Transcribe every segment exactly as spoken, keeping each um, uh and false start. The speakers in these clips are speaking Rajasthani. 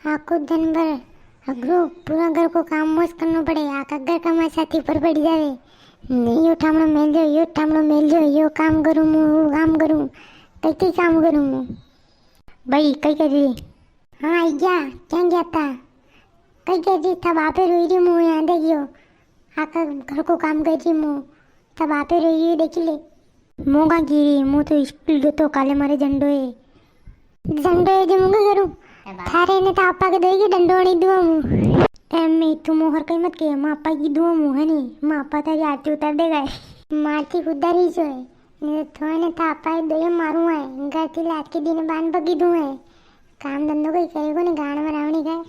आखो दिन भर अगरो पूरा घर को काम मोस करनो पड़े, आखा घर का मारे छाती पर पड़ी जावे। नहीं, यो ठामणो मेल जो, यो ठामणो मेल जो, यो काम करूँ मु, वो काम करूँ, कई कई काम करूँ मु। भाई, कई कर रही? हाँ, आई गया, क्या गया था? कई कर रही था, बापे रोई रही मु, यहाँ देखियो, आखा घर को काम कर रही मु, तब आपे रोई रही, देखी ले। मु का की री, मु तो स्कूल गयो तो, काले मारे झंडो है। झंडो है जो मु का करूँ? थारे ने तो आपा के दोई के डंडो नहीं दुआ मु। ए, मैं तू मोहर कई मत के, माँ आपा की दुआ मु है नी, माँ आपा तारी आरती उतार देगा। मारती खुदा रही जो है, नहीं तो थोने था आपा ही दोई मारू है, घर ती लात के दिन बान बगी दूँ है। काम धंधो कई करेगो ने, गाना बनावनी का।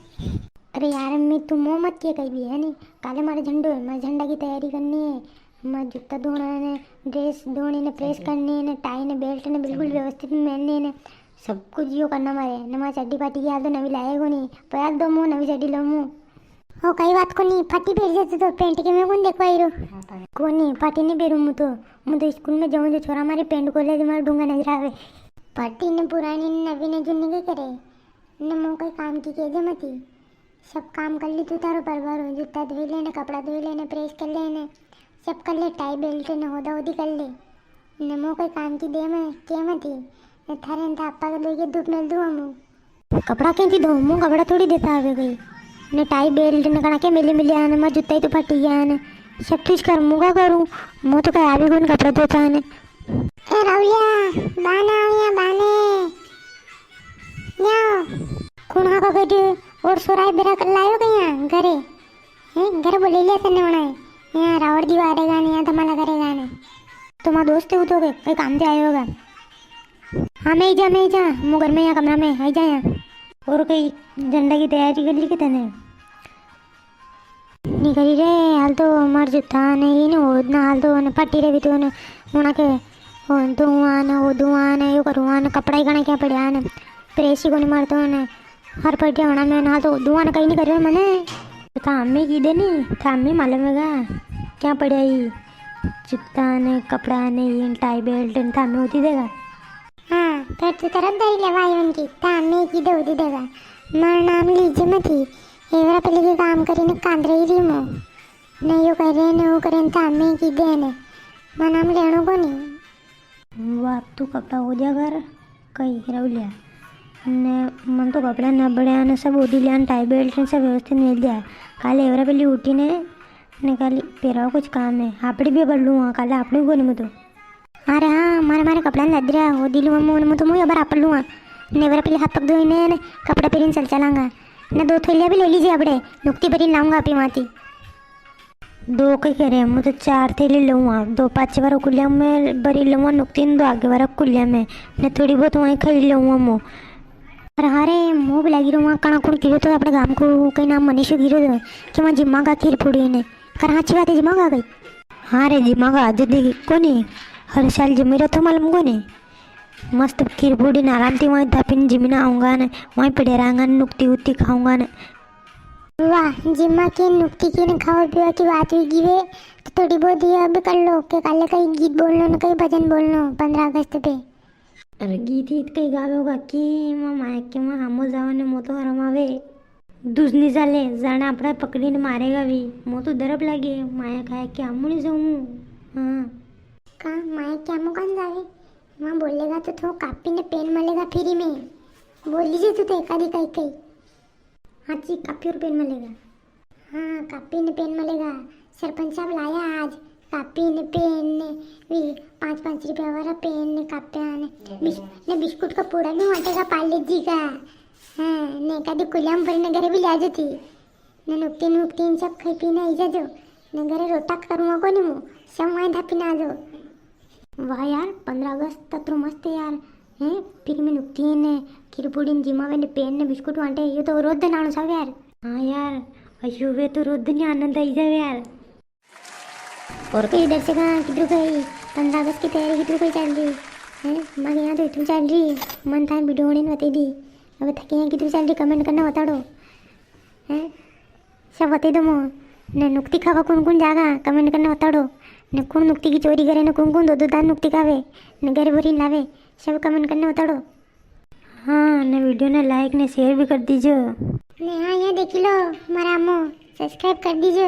अरे यार अम्मी, तू मो मत के कई भी है नी। काले मारे झंडो है, मारे झंडा की तैयारी करनी है। मारे जूता धोना है ने, ड्रेस धोनी ने, प्रेस करनी है ने, टाई ने, बेल्ट ने बिल्कुल व्यवस्थित में पहननी है ने। सब कुछ यो करना मारे। ने मारे चड्डी फाटी गई, हाल तो नवी लाए कोनी। पर यार दो मु नवी चड्डी लो मु। ओ कई बात कोनी, फाटी पहर जाती तो पेंट के मैं कौन देखवाई रो। कोनी, फाटी नहीं पहरू मु तो। मु तो स्कूल में जाऊँ जो छोरा मारे पेंट खोले तो मारे ढूंगा नजर आवे। फाटी ने पुरानी ने नवी ने जूनी के करे। ने मो कोई काम की केजे मती। सब काम कर ली तू, तारो परवारो, जूता धोई लेने, कपड़ा धोई लेने, प्रेस कर लेने, सब कर ले, टाई बेल्ट ने होदा होदी कर ले। ने मो कोई काम की दे मैं के मती। ने थारे ने थापा के दोई के धूप मेल दूँ मु। कपड़ा केंती धो, मु कपड़ा थोड़ी देता आवे गई। ने टाई बेल्ट ने कणा के मिली मिली आने, मैं जूता ही तो फटी गया ने। सब चीज कर, मु का करूँ? मु तो कई आवे कोनी कपड़ा धोता ने। ए रावलिया, बाने आओ या, बाने। न्याओ। कुण हा को कटी और सोराई बेरा कर लायो कई यहाँ घरे? हैं, घरे बोले लिया तने बनाए। यहाँ रावण दीवा आरेगा ने, यहाँ धमाला करेगा ने। तो माँ दोस्त है वो तो के, कई काम ते आयो होगा। हाँ, मैं ही जा, मैं ही जा, मु घर में यहाँ कमरा में, आई जा यहाँ। और कई झंडा की तैयारी कर ली के तने? नी करी रे, हाल तो मार जूता ने, ये ने, वो ना, हाल तो ने, फटी रे भी तो ने, उना के, वो धुआं ने, वो धुआं ने, यो करुआ ने, कपड़ा ही घणा क्या पड़ा ने, प्रेस ही कोनी मारतो ने, हर पटिया होना में, हाल तो धुआं ने कई नी करियो मने। तो थामी की दे नी, थामी मालूम है का, क्या पड़ा ही, जूता ने, कपड़ा ने, ये टाई बेल्ट ने, थामी होती देगा। हाँ, फिर तू तरफ दई लेवा आई उनकी, ता मैं की दे उदी देगा। मार नाम लीजे मती, एवरा पहले के काम करी ने कांदरे ही री मो। ने यो करे ने वो करे ने ता मैं की दे ने। मार नाम लेनो कोनी। वाह, तू कपड़ा हो जा कर, कई रव लिया। ने मन तो कपड़ा ना बड़ा ने सब उदी लिया, टाई बेल्ट ने सब व्यवस्थित मिल दिया। काले एवरा पहले उठी ने, ने काले पेरावा कुछ काम है। आपड़ी भी बड़ लूँ, काले आपड़ी भी कोनी मतो। अरे हाँ, मारे, मारे कपड़ा नी लादी रहा, वो दिलू मम्मू ने, मु तो मुई अबार आपड़ लूँगा। ने वरा पहले हाथ पग धोई ने, ने कपड़ा पहरी ने चल चलांगा। ने दो थैलियाँ भी ले लीजे आपड़े, नुकती भरी ने लाऊंगा आपी माती। दो कई करे, मु तो चार थैली लूँगा, दो पाछे वाला कुलिया में भरी लूँगा नुकती, ने दो आगे वाला कुलिया में, ने थोड़ी बहुत वहीं खाई लूँगा मु। अरे हाँ रे, मु भी लागी रहूँगा, कणा कुण गिरो तो आपड़े गाम को, कई नाम मनीषो गिरो तो, कि वहाँ जिम्मा का खीर पूड़ी ने। कर हाँ, अच्छी बात है, जिम्मा का गई। हाँ रे, जिम्मा का आज दी कोनी, हर साल जिम्मी रहो तो मालूम कोनी। मस्त खीर पूड़ी ने आराम थी वहीं धापी ने जिम्मी ने आऊंगा ने, वहीं पड़े रहांगा ने, नुकती उत्ती खाऊंगा ने। वाह, जिम्मा की नुकती की ने खावा पीवा की बात हुई गी वे, तो थोड़ी बहुत ये अभी कर लो, के काले कई गीत बोलनो ने कई भजन बोलनो पन्द्रह अगस्त पे। अरे गीत हीत कई गावे होगा कि माँ मायके में हामो जावा ने मो तो हरम आवे। दूज नी चाले, जाने आपड़ा पकड़ी ने मारेगा भी। मो तो डर लागे, मायके हामो नी जाऊँ। हाँ। का मायके हामो कान जावे? वहाँ बोलेगा तो थो कापी ने पेन मलेगा फ्री में। बोली जे तू तो एकादी कई कई। हाँ जी, कापी और पेन मलेगा। हाँ, कापी ने पेन मलेगा। सरपंच साहब लाया आज कापी ने पेन ने, वी पाँच पाँच रुपया वाला पेन ने, कापियाँ ने, बिस-, ने बिस्कुट का पूड़ा भी वाटेगा पार्ले जी का। हाँ, ने कदी कुलियाम भरी ने घरे भी ले जाती। ने नुकती नुकती सब खाई पी ने आई जाजो। ने घरे रोटा करूँगा कोनी मु, सब वहीं धापी ने आजो। वाह यार, पन्द्रह अगस्त तो अतरो मस्त है यार। हैं, फ्री में नुकती ने खीर पूड़ी ने जिमावे ने पेन ने बिस्कुट वांटे, यो तो रोज दिन आणो सावे यार। हाँ यार, अशु वे तो रोज दिन आनंद आई जावे यार। और कई दर्शका, किधर गई? पन्द्रह अगस्त की तैयारी किधर कोई चल रही है? मारे यहाँ तो इतनी चल रही है, मन था वीडियो होने बता दी। अब थके हैं, किधर चल रही, कमेंट करना बताड़ो। हैं? सब बता दो मो। ने नुकती खावा कुण कुण जागा, कमेंट करने बताड़ो। ने कुण नुकती की चोरी करे, ने कुण कुण दो दो दान नुकती खावे, ने घर भरी लावे, सब कमेंट करने बताड़ो। हाँ, ने वीडियो ने लाइक ने शेयर भी कर दीजो। ने हाँ, ये देखी लो, मारा आमो, subscribe कर दीजो।